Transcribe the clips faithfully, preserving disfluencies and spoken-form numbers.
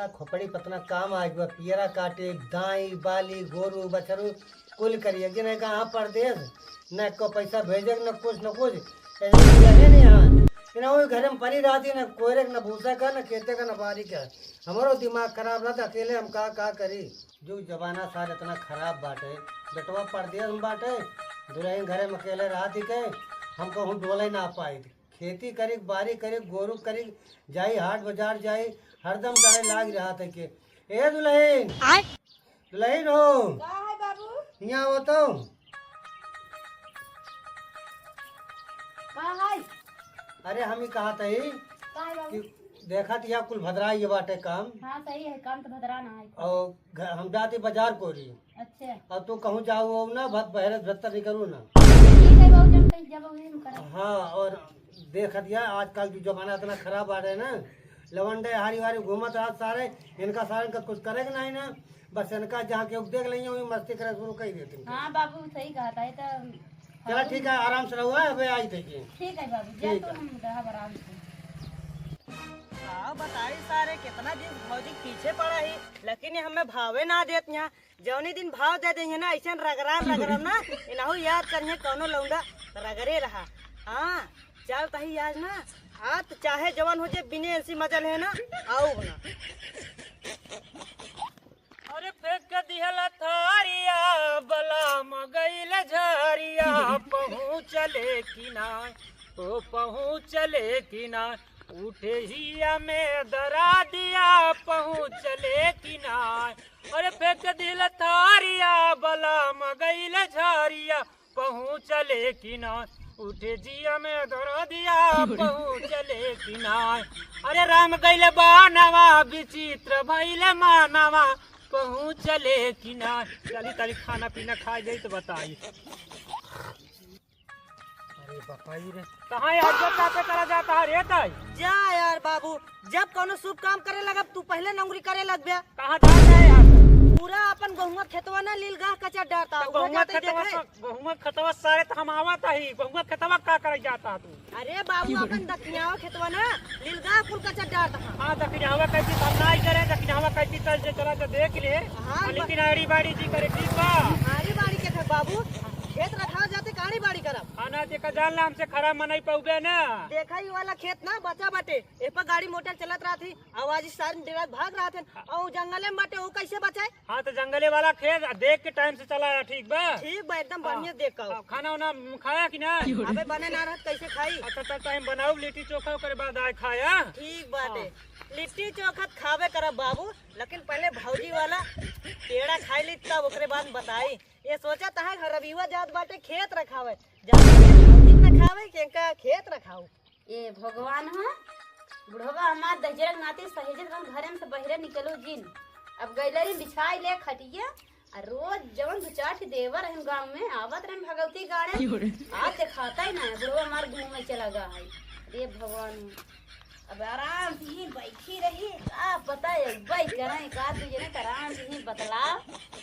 खोपड़ी पतना काम आ गया, पियरा काटे, दाई, बाली, गोरू, बछरू, कुल करिए। कि नहीं कहाँ परदेस, न को पैसा भेजे, न कुछ, न कुछ। ऐसे लगे नहीं यहाँ। कि ना वो घरे में परी रहती, न कोयरे के, न भूसा का, न खेते का, न बारी का। हमारो दिमाग खराब रहता, अकेले हम का, का करी। जो जमाना सार इतना खराब बाटे, बेटवा परदेस में बाटे, दुल्हन घरे में अकेले रहती के, हम कहूँ डोले ना पाई। खेती करी, बारी करी, गोरू करी, जाई हाट बाजार जाई, हरदम डरे लाग रहा था के। ए दुल्हन, आय? दुल्हन हो, का है बाबू? हियाँ आओ तो। का है? अरे हम ही कहा था ही का है बाबू? कि देखा तो या कुल भद्रा ये बाटे काम। हाँ सही है, काम तो भद्रा ना है। और घ-, हम जाते बाजार कोरी। अच्छा। और तू कहूँ जाओ हो ना, भत बहरे भत्तर नहीं करू ना। ठीक है बाबू, जब कहीं जब वही हम करब। हाँ, और देख दिया आजकल जो जमाना इतना खराब आ रहा है ना, लवंडे हारी वारी घूमत रहत सारे, इनका सारे का कुछ करे के नहीं ना, बस इनका जहाँ के देख लेंगे वही मस्ती करे शुरू कर देते हैं। हाँ बाबू सही कहा था, ये तो चला ठीक है, आराम से रहो, अबे आई थे जी। ठीक है बाबू, जा ठीक तू है। हम रहब आराम से। का बताई सारे, कितना दिन भौजी के पीछे पड़ा ही, लेकिन ये हमें भावे ना देत यहाँ। जौनी दिन भाव दे देइहे ना, ऐसन रगड़ाम रगड़ाम ना, इनहू याद करिहे कौनो लौंडा रगड़े रहा। हाँ, चल तही आज ना, आज तो चाहे जवन हो जे, बिने एनसी मजल है ना, आऊ ना। अरे फेंक दिहल थारिया, बलाम गइल झारिया, पहुँचले कि ना, ओ पहुँचले कि ना, उठे हिया में दरा दिया, पहुँचले कि ना। अरे फेंक दिल थारिया, बलाम गइल झारिया, पहुँचले कि ना, उठे जिया में दरा दिया, पहुँचले कि ना। अरे राम गइल बानवा, विचित्र भइल मानवा, पहुँचले कि ना। चली तली खाना पीना खाइ जाई तो बताई। अरे बताई रे, कहाँ यार, जब कापे करा जाता है रे ताई? जा यार बाबू, जब कौनो शुभ काम करे लगब, तू पहले नौकरी करे लगबे। कहाँ जाता है यार? पूरा अपन गहुआ खेतवा ना लील गाह कचर डारता, तो उहे गहुआ जाते खेतवा देखे। स-, गहुआ खेतवा सारे तो हम आवत ही, गहुआ खेतवा का करे जाता तू? अरे बाबू, अपन दखियावा खेतवा ना लील गाह कुल कचर डारता। हाँ, दखियावा कैसी तो हम ना ही करे, दखियावा कैसी तो जे चला तो देख ले। हाँ, हाँ, लेकिन आड़ी बाड़ी जी करे, ठीक बा? आड़ी बाड़ी के थे बाबू, खेत रखावा जाते, काड़ी बाड़ी करब। हाँ ना, जेका जान ला हमसे खराब मनई पउबे ना। देखा ही वाला खेत ना बचा बाटे, ए पर गाड़ी मोटर चलत रहत ही, आवाज सारन डेरात भाग रहत हैं, हाँ। और जंगले में बाटे, वो कैसे बचाए? हाँ, तो जंगले वाला खेत आ, देख के टाइम से चला, ठीक बा? ठीक बा, एकदम हाँ। बढ़िया देख का। हाँ, खाना वाना खाया कि ना? अबे बने ना रहत, कैसे खाई? अच्छा, तब टाइम बनाऊ, लिट्टी चोखा, ओकरे बाद आए खाया। ठीक बाटे, हाँ। लिट्टी चोखा त खाबे करब बाबू, लेकिन पहले भौजी वाला पेड़ा खाई ली, तब ओकरे बाद बताई। ये सोचा तहा घर रविवा जात बाटे खेत रखावे, जात बाटे भौजी रखावे, केंका खेत रखाऊ। ए भगवान हो, बुढ़वा हमार दहिजरक नाती सहेजत रहन घरे में से बहिरे निकलो जिन। अब गइले रही बिछाई ले खटिया, आ रोज जवन दु चार ठे देवर रहन गाँव में, आवत रहन भगवती गाड़े। आज देखाता ही ना है, बुढ़वा हमार घूमे चला गा है। ए भगवान हो, अब आराम से ही बैठी रही, का पता है, अगुवाई करें, का दू जने के आराम से ही बतलाओ।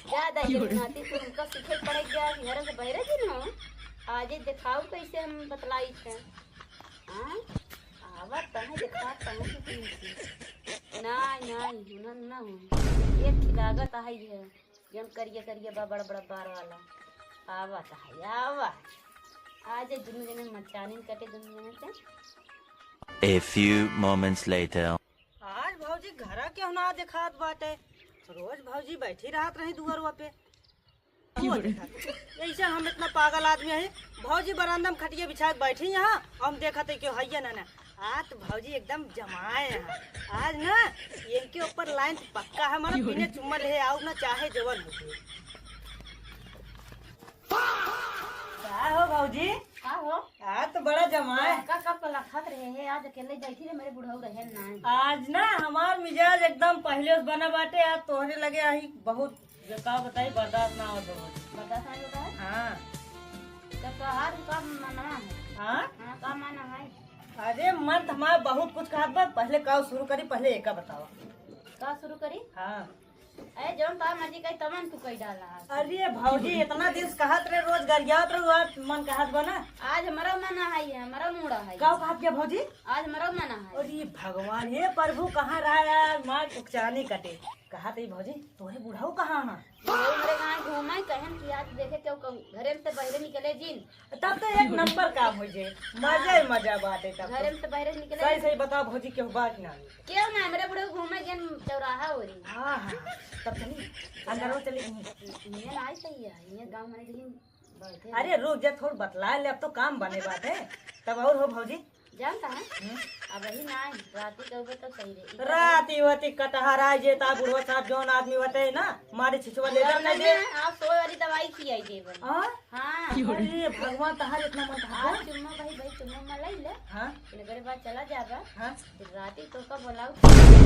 ज्यादा ये नाती तो हमका सीखे पड़े गया कि घर से बहिरे जिन हो। आज ये देखाऊ कैसे हम बतलाई थे। हाँ? आवत तहे देखात तहे कि पीछे। नाई, नाई, हुनन ना हो। एक ठे लागत आहे ये, जौन करिया करिया बा, बड़ा बड़ा बार वाला। आवत आहे, आवा। आज ये दुनू जने मचानिन कटे दुनू जने के। A few moments later. आज भौजी घरा केहू ना देखात बाटे। रोज भौजी बैठी रहत रही दुअरवा पे। वो देखा, ऐसे हम इतना पागल आदमी है, भौजी बरामदा में खटिया बिछा के बैठी यहाँ, हम देखत है क्यों है ना ना। आज तो भौजी एकदम जमाए हैं। आज ना इनके ऊपर लाइन तो पक्का है, हमारा बिना चुम्मा ले आओ ना, चाहे जवन हो जाए। का हो भौजी? का हो? आज तो बड़ा जमाए। का, का पलखत रहे है? आज अकेले बैठी रहे, मेरे बुढ़ऊ रहे ना। आज ना हमार मिजाज एकदम पहले से बना बाटे, आज तोहरे लगे आई बहुत, जो का बताई, बर्दाश्त ना हो बहुत। बर्दाश्त ना होता है? हाँ। तो तोहार का मनवा है? हाँ? हाँ, का मना है? अरे मन तो हमार बहुत कुछ कहत बा, पहले का शुरू करी, पहले एका बताओ। का शुरू करी? हाँ। अरे, जौन तोहार मर्जी कही, तवन तू कही डाला। अरे भौजी, इतना दिन से कहत रहे, रोज गरियात रहे, आज मन कहत बा ना। आज हमरो मन है, हमरो मूड है। का कहत गया भौजी? आज हमरो मन है। अरे भगवान, हे प्रभु, कहाँ रहा यार, मार उकचानी कटे। कहत है भौजी, तोहे बुढ़ऊ कहाँ है? बुढ़ऊ हमरे गाँव घूमे, कहन कि आज देखे केहू कहूँ, घरे में से बहरे निकले जिन। तब तो एक नंबर काम हो जाए, मजा ही मजा बात है तब तो। घरे में से बहरे निकले सही जिन। सही बताओ भौजी, केहू बात ना। केहू ना, हमरे बुढ़ऊ घूमे गेन चौराहा ओरी। हाँ, हाँ, तब चली, अंदर चली। इन्हें ना आई सही है, इन्हें गाँव में लेकिन बैठे अरे रुक जा, थोड़ बतला ले, अब तो काम बने बात है, तब और हो भौजी। जानता है, हम्म। अब वही ना आई, राती के उबे तो सही रही। राती वती कटहरा जे ता बुढ़वा साहब जौन आदमी होते है ना, मारे छिछुआ ले बुढ़वा जाते ना, हैं। आप सोए वाली दवाई खियाई देबे। हाँ? हाँ। अरे भगवान, तहार इतना मन था। आज चुम्मा भाई, भाई चुम्मा मा लई ले। हाँ। फिर ओकरे बाद चला जाबा। हाँ। फिर राती तो का बोलाऊ।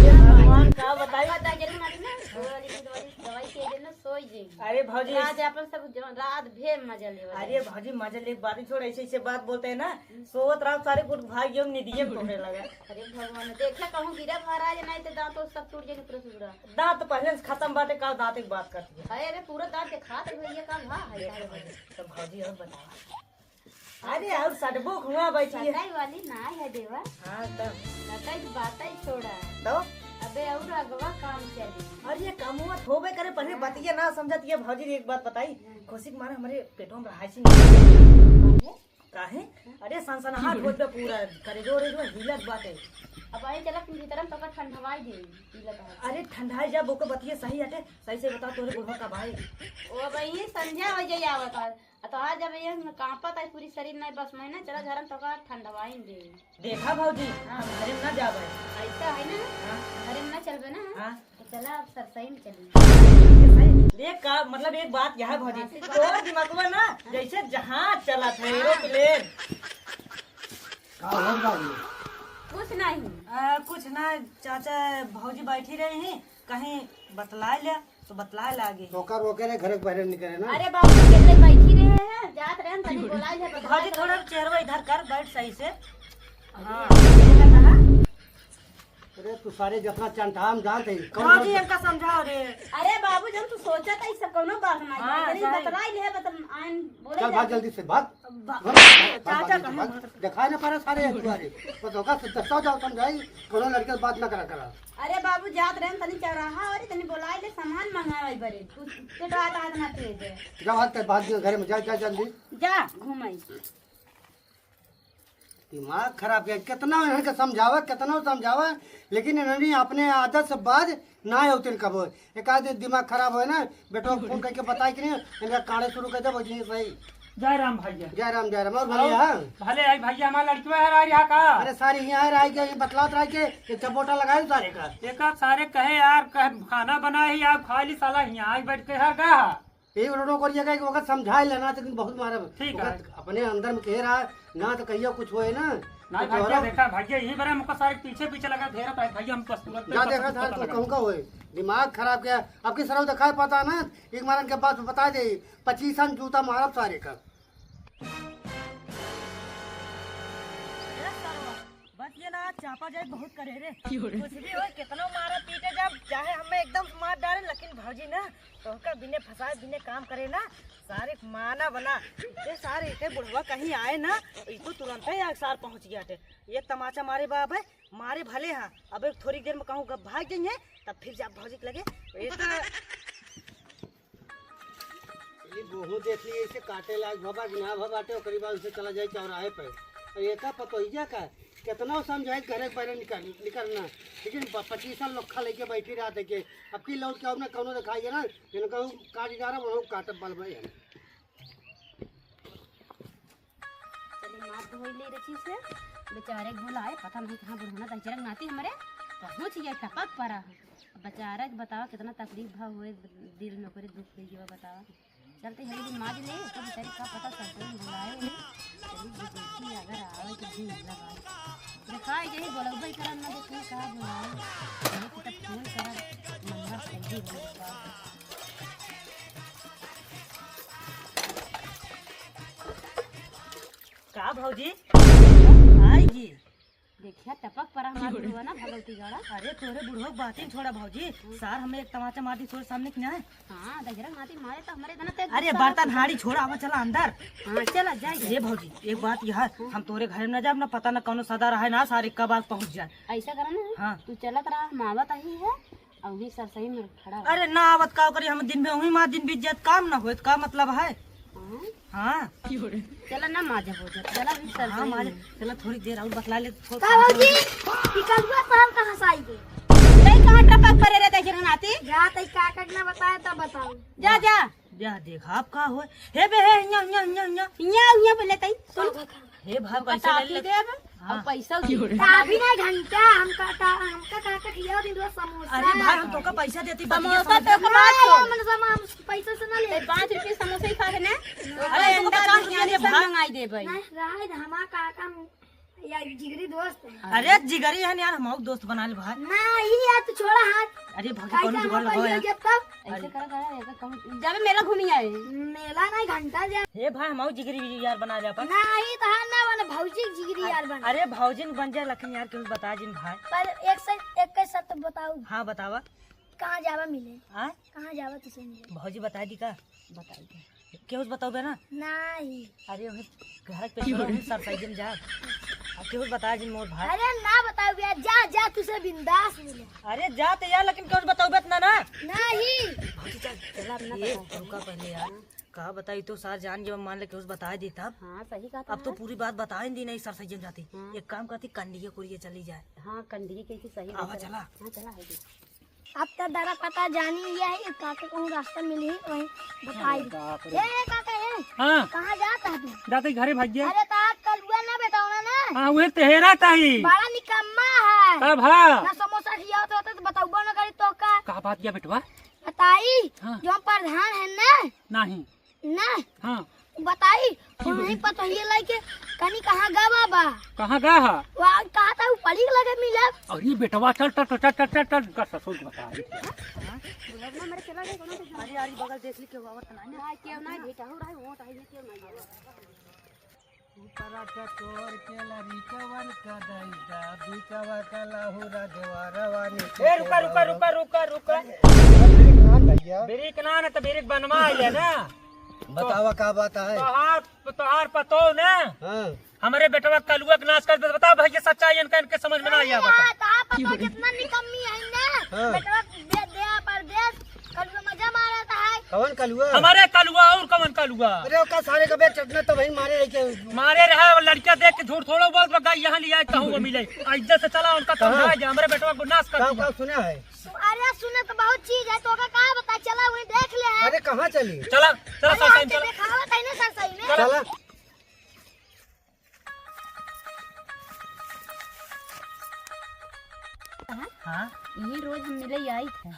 ये भगवान का बताई। पता जरूर मारी ना, सोए वाली दवाई, दवाई खियाई दे ना, सोई जाई। अरे भौजी, रात अपन सब जो, रात भे मजा लेवा अरे जाई। भौजी, मजा ले, बात ही छोड़, ऐसे, ऐसे बात बोलते हैं ना, हम्म। सोवत रात सारे कुछ भाग गए, निदिये में टूटे लगा। अरे भगवान, देखे कहूँ गिरा महाराज, नहीं तो दांत सब टूट जाए, पूरा टुकड़ा। दांत पहले से खत्म बाटे, का दांत की बात करती है? अरे, अरे, पूरा दांत दिखा दे भैया, का भा है, देख का भौजी, तो भौजी और बतावा। अरे, और सटबो हुआ बैठी है। सटाई वाली ना है देवा। हाँ, तब। सटाई की बात ही छोड़ा। तो? अबे, और अगवा काम चली। अरे, ये कमुआ होबे करे, पहले बतिया ना समझत, ये भौजी, एक बात बताई, हम्म। खुशी के मारे हमरे पेटवा में रहाइशी नहीं। काहे? अरे, सनसनाहट होत बा पूरा, करेजो, उरेजो हिलत बाटे। अब आई चला, फिर भीतर में तो ठंडवाई दे, हिलत है। अरे, ठंडाई जब ओके बतिया सही हटे, सही से बता, तोरे बुढ़वा का भाई। ओ भाई, संझा हो जाई आवत है। आ तो आज अब ये कांपत है पूरी शरीर, नहीं बस मैं ना चला झरम तो का ठंडवाइन दे। देखा भौजी, हाँ। हम घरे में ना जाबे। ऐसा है ना? हाँ। घरे में ना चलबे ना? हाँ। तो चला अब सरसई में चली। ये सही, देख का मतलब एक बात यह है भौजी, हाँ, सही बात। तोर दिमागवा ना हाँ। जैसे जहाज चलत है, हाँ। एरोप्लेन। का हो बाबू? कुछ नहीं। आ, कुछ ना चाचा, भौजी बैठी रही हैं, कहीं बतलाए लिया तो बतलाए लागे। तो का रोके रहे, घर के बाहर निकले ना। अरे बाबू, अकेले बैठी रहे हैं, जात रहे हैं, तनी बोलाए ले, बतलाए भौजी, ले। थोड़ा चेहरवा इधर कर, बैठ सही से। हाँ। अरे तू सारे जितना चंटा हम जानते हैं, कौन भौजी, कौन इनका समझाओ रे। अरे बाबू, जब तू सोचा था, ई सब कौनो बात नहीं है। हाँ, तनी सही। बतलाई ले, बतल-, आइन बोले चल भाग जाके। जल्दी से, भाग। बा-, भाग, भाग, चाचा भाग, कहाँ भाग। मार- दिखाई ना पड़ा सारे एक बार। बस होगा से दस्ता जाओ समझाई, कौनो लड़के से बात ना करा करा। अरे बाबू, जात रहे तनी चौराहा और तनी बोलाई ले, सामान मंगावे बरे। तू पेट हाथ हाथ ना तेज है। जा भाग, भाग, घर में जा, जा जल्दी। जा, घूमाई। दिमाग खराब किया, कितना इन्हन के समझावा, कितना समझावा, लेकिन इन्हन अपने आदत से बाज ना होते कबो। एक आध दिन दिमाग खराब होए ना, बेटवा के फोन करके बताए कि नहीं, इनका काढ़े शुरू कर दे, वो जी सही। जय राम भैया। जय राम, जय राम। और भैया? और भले आई भैया, हमारा लड़किया है, रहा, रहा का? अरे सारी यहाँ रहा के, ये बतलात रहा के, ये चपोटा लगाए सारे का। एक आध सारे कहे यार, कह खाना बनाए ही, आप खा ली साला, यहाँ आई बैठ के हर गा। यही रोडो करिया का एक वक्त समझाए लेना, लेकिन बहुत मारा। ठीक है। वक्त अपने अंदर में कह रहा, ना तो कहिया कुछ होए ना। नहीं तो भैया, तोहरा देखा भैया, यही बरे हमको सारे पीछे पीछे लगा घेरा था भैया, हम बस तुरंत जा बस देखा था पता तो लगा। कहूँ का होए, दिमाग खराब किया। अब की सरव दिखाए पता ना, एक मारन के बाद बता दे, पच्चीसन जूता मारब सारे का। अरे सरवा, बस ये ना, चापा जाए बहुत करे रे। कुछ भी हो, कितनो मारा पीटे जब, चाहे हमें एकदम मार डाले, लेकिन भौजी ना, तोहका बिने फंसाए, बिने काम करे ना, सारे माना बना। ये सारे इते बुढ़वा कहीं आए ना, ई तो तुरंत ही आग सार पहुँच गया थे। ये तमाचा मारे बाबे, मारे भले हाँ, अब एक थोड़ी देर में कहूँ गप भाग जाइए, तब फिर जा भौजी के लगे। ये तो चली, गोहूँ देख लिए, इसे काटे लायक भवा कि ना भवा बाटे, ओकरी बाद उसे चला जाए चौराहे पे। और ये का पतोहिया का, कितना समझाए, घरे के बाहर निकल, निकलना, लेकिन प-, पच्चीस साल लोग खा लेके बैठी रहते के, अब की लौट के अब ना कौनो दिखाई है ना, इनका वो काट डारा, वो काटब बल भाई हम। चली, माथ धोई ले रची से, बेचारे के बोलाए, पता नहीं कहाँ बुढ़ौना दहिजरक नाती हमरे पहुँच गए, टपक पड़ा है। बेचारा के बतावा, कितना तकलीफ भा होए, दिल में ओकरे दुख होई गवा, बतावा। चलते हरी दिन माज ले, तो बेचारी का पता, सरसों में बुलाए है। चली, जे देखी, अगर आवे तो भी लगा। दिखाई जाई, बोलबे करन ना, देखी का बुलाए। नहीं तो तब फोन करब, नंबर सही होई। का भौजी? आई जी। देखिया, टपक परा हमार बुढ़वा ना भगवती गड़ा। अरे, तोरे बुढ़वा के बातिन छोड़ा भौजी, सार हमें एक तमाचा मार दी तोरे सामने कि ना। हाँ, दहिरा माती मारे तो हमरे इतना तेज अरे, गुस्सा बर्तन आता। हाड़ी छोड़ा, आवा चला अंदर। हाँ, चला जाए। ए भौजी, एक बात यह है, हम तोरे घर में ना जाब ना, पता ना कौनो सदा रहे ना, सारे कब आग पहुँच जाए। ऐसा करा ना, हाँ। तू चलत रहा, हम आवत ही है, अउर वही सरसई में खड़ा हो। अरे ना आवत का करी, हम दिन में वही मार दिन बीत जात, काम ना होत, का मतलब है? हाँ? हाँ। चला ना माजा हो जात, चला भी सरसई हाँ, माजा, में। चला थोड़ी देर और बतला ले, छोड़ का काम भौजी? करो। ई कलुआ साहब कहाँ से आई गए? तई कहाँ टपक परे रे, देखे ना नाती? जा, तई का करना बताए तब बताओ। जा, जा। जा देख, आप का होए? हे बे, हे, हियाँ, हियाँ, हियाँ, हियाँ। हियाँ, हियाँ बोले तई, सुन। हे भाई, पैसा ले ले। देब, हाँ। और पैसा दे। काफी नहीं घंटा, हमका का, हमका का, का खिया दिन रोज समोसा। अरे भाई, हम तोका पैसा देती, बतिया समोसा समझ तो ले। कमा नहीं, तो। हम सम-, हम पैसा से ना ले। तो पाँच रुपये समोसा ही खा के ना। अरे, अरे, तुमको अंडा पचास रुपया बिरयानी दे सब भाई। मंगाई दे भाई। नहीं, रहे दे, हमारा का, का, यार, जिगरी दोस्त है। अरे, जिगरी है ना यार, हम दोस्त बना ले भाई। नहीं यार, तू छोड़ा हाथ। अरे, भाई, काहे कौन से जुगाड़ हमारा लगाओ यार? जब तक ऐसे अरे। करा, करा, ऐसे कहूँ, जाबे मेला घूमी आए। मेला नहीं, घंटा जा। हे भाई, हम जिगरी यार बना ले अपन। नहीं, तो हाँ ना बने, भौजी जिगरी यार बने। अरे, भौजी न बन जाए, लेकिन यार, क्यों बता जिन भाई? पर एक से, एक के साथ तो बताओ। हाँ, बतावा। कहाँ जावा मिले? हाँ? कहाँ जावा तुसे मिले? भौजी बताई दी का? बताई दी। केहू से बताओ बे ना? नहीं। अरे, वही घर पे चलो, हम सरसाइज में जा। अब केहू से बताई जिन मोर भाई। अरे, ना बताओ यार, जा, जा, तुसे बिंदास मिले। अरे, जा तो यार, लेकिन केहू से बताओ बे ना, ना? नहीं। भौजी, चल, चला, अपना ये, बताओ। रुका पहले यार। का बताई तो सार जान, जब मान ले केहू से बताई दी तब। हाँ, सही कहा अब तो तुमने। पूरी बात बताई दी नहीं, सरसाइज में जाती। हाँ। एक काम करती, कंडिया कुरिया चली जाए। हाँ, कंडिया के सही आवा, बात है। चला। हाँ, चला, है जी। अब तो दरा पता जानी ये है, काका कहूँ रास्ता मिली, वहीं बताई। अरे बाप रे। ए, ए, काका, ए, हाँ। कहाँ जाता है तू? जाते घरे भाग गया। अरे, तो आज कलुआ ना बेटा होना ना। हाँ, वही तेहरा ताही। बड़ा निकम्मा है। तब हाँ। ना समोसा खिया होता, होता तो बताऊबो ना करी तो का। का बात किया बेटवा? बताई, हाँ। जो हम प्रधान है ना। नहीं। ना। हाँ। बताई, वहीं पर तो ये लइके कनी कहाँ गा बाबा? कहाँ गा हा? वो कहा था, वो पड़ी लगे मिला। अरे बेटवा, चल, चल, चल, उनका ससुर बता रही है। हाँ? बुलेट में मेरे चला गए, कोनो तो अरे यार, ये बगल देख ली, केहू आवत ना है। ना, केहू ना, बेटा हो रहा है, वो तो है, ये केहू ना है। उतरा का तोर के लरिकवन का दई दादी कवा का लाहुरा देवारा वानी ए, रुका, रुका, रुका, रुका, रुका। अरे, कहाँ भैया? ब्रेक ना, ना तो ब्रेक बनवा ले ना। बतावा का बात है? तोहार, तोहार पतो ना। हाँ। हमरे बेटवा कलुआ के नाश कर दे। बताओ भैया, सच्चाई इनका, इनके समझ में ना आया, अरे बता। यार, तो आप पता कितना निकम्मी है ना? हाँ। बेटवा दे, दे परदेश, कलुआ मजा मारत है। कौन कलुआ? हमरे कलुआ और कौन कलुआ? अरे ओका सारे का बेच चटना तो भाई मारे रही के। मारे रहा, वो लड़का देख के झूठ थोड़ा बोल, तो गई यहाँ लिया कहूँ वो मिले। आ इज्जत से चला, उनका कहाँ? समझा दे, हमरे बेटवा को नाश कर कहाँ, दिया। कहाँ सुना है? अरे सुने तो बहुत चीज है, तो का कहाँ बता, चला वहीं देख ले है। अरे कहाँ चली? चला, चला, अरे सरसाई में आके चला। दिखावत है ना सरसाई में। चला। चला। हाँ? यही रोज हम मिले आई थे।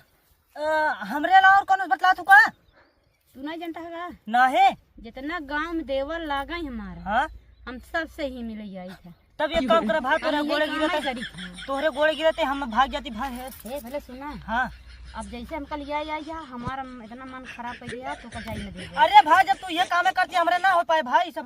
अ, हमरे अलावा और कौनो बतला तू का? तू नहीं जानता है का? नाहे। जितना गांव में देवर लागा है हमारा, हाँ? हम सबसे ही मिले आई थे। तब एक काम कर भाई, तोरे हम गोड़े यही गिरे काम ते, करी थे। तोहरे गोड़े गिरे ते हम भाग जाती भाई है। ए, भले सुना। हाँ। अब जैसे हम कल आई है, हमारा इतना मन खराब कर दिया, तो का जाई न देबे। अरे भाई, जब तू ये काम करती, हमरे ना हो पाए भाई, सब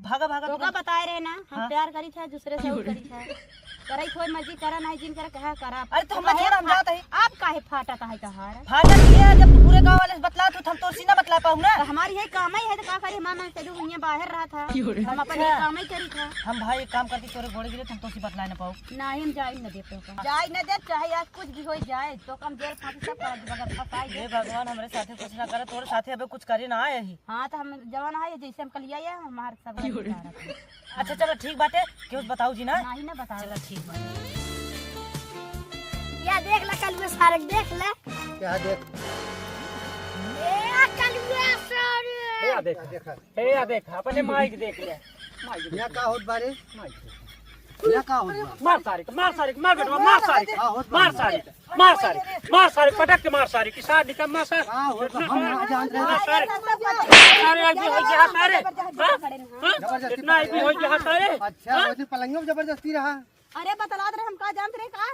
भागा भागा तो तू का बताए रहे ना, हम हाँ। प्यार करी थे, दूसरे से और करी थे। करे कोई मर्जी करा नहीं, जिन करे कहा करा। अरे तो हम कहे छोड़, हम फा-, जात है। आप काहे फाटत है तहार? फाटत ये है, जब तू पूरे गांव वाले से बतला, तू हम तोर से ना बतला पाऊ ना। तो हमारी यही काम ही है, तो का करी, हमारा मन से जो हुइया बाहर रहा था, हम अपन ये अच्छा। काम ही करी था। हम भाई एक काम करती, तोरे गोड़े गिरे, हम तोर से बतला ना पाऊ। नहीं, हम जाई न देते हो। जाई न दे, चाहे आज कुछ भी हो जाए, तो हम जेल फांसी सब कर दे, मगर फंसाई दे। हे भगवान, हमरे साथे कुछ ना करे, तोरे साथे अबे कुछ करे ना आए ही। हाँ, तो हम जवान आए, जैसे हम कल आए, हमारे सब घर में आ रहा था। अच्छा, चलो, ठीक बाटे, केहू से बताऊ जी ना? नाही ना बताओ। चलो, ठीक बाटे। या देख ला, कलुआ सारे के देख ला। क्या देख? ए, कलुआ सारे। ए, आ देख। क्या देखा? ए, आ देख, अपने माइक देख ले। माइक देख। यहाँ का होत बारे? माइक देख। यहाँ का होत बा? मार सारे के, मार सारे के, मार बेटवा, मार सारे के। का होत बा? मार सारे के। मार सारे, मार सारे, पटक के मार सारे, कि सार निकल मार सारे। का होत बा? हम ना जान रहे। मार सारे। सारे आज भी हो गया सारे। हाँ? हाँ? जबरदस्ती इतना आज भी हो गया सारे। अच्छा, हाँ? वैसे पलंगियों में जबरदस्ती रहा। अरे बतलात रहे, हम का जानत रहे का?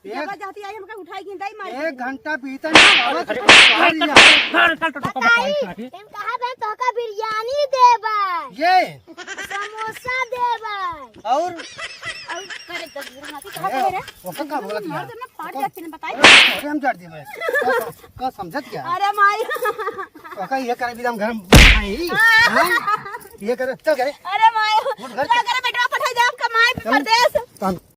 एक जब जाती आई हमका उठाई के दाई मार एक घंटा बीतन अरे, अरे, अरे, अरे, अरे, अरे, बताई, बताई, तुम कहा बे तोहका बिरयानी देबा। ये समोसा देबा। और? और करे दस दिन नाती कहा ए, करे रे? ओका का बोलत मार है? देना, फाट जाती ने बताई। अरे, हम जड़ दी मैं। का, का समझत क्या? अरे माई। ओका ये करे बिना हम घर में आई। हाँ? ये करे, चल करे। अरे माई। उठ घर क्या करे बेटवा पठाई दे आपका माई चल। परदेश। तो हम